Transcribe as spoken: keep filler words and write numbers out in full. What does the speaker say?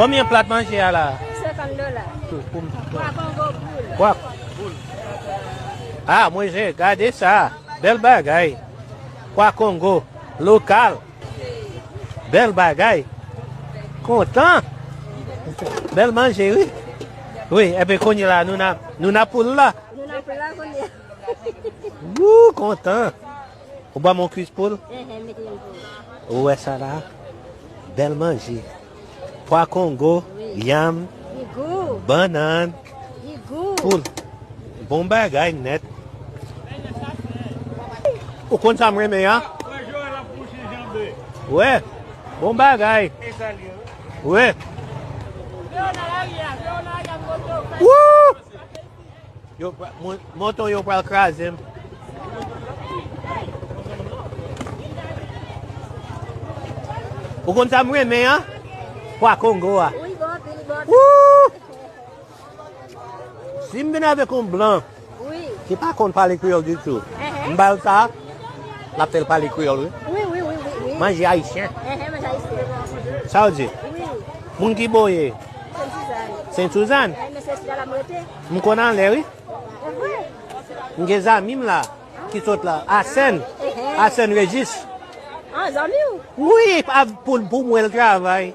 Konbyen plat manje a la? Senkant dola. Pou m... Pwa Kongo poul. Pwa... Ah, mwen je, gade sa. Bèl bagay. Pwa Kongo, lokal. Bèl bagay. Kontan. Bèl manje, wi. Wi, epi kounye la, nou nan, nou nan poul la. Nou nan poul la kounye a. Wou, kontan. Ou ban m yon kwis poul? Enhen, mete yon poul. Ou wè sa la? Bèl manje. Pwa Kongo, wi, yanm, li gou, bannann, li gou, poul. Bon bagay nèt. Ou konn sa m renmen an? Wè, bon bagay. Wè. Woo! Yo pra-, mo-, moto yo pral kraze m. Ou konn sa m renmen an? Pwa Kongo a. Wi, bon anpil, bon anpil. Woo! Si m vin avèk yon blan, wi, ki pa konn pale kreyòl ditou, enhen, m ba l sa, l ap fè l pale kreyòl, wi. Wi, wi, wi, wi, wi. Manje ayisyen. Enhen, manje ayisyen. Sa w di? Wi. Moun ki bò w ye? Sent Sizàn. Sent Sizàn? Enhen, men se sila la m rete. M konn anlè, wi. E vre? M gen zanmi m la, ki sot la, Asèn. Enhen. Asèn Rejis. An, zanmi w? Wi, a, pou, pou mwen l travay.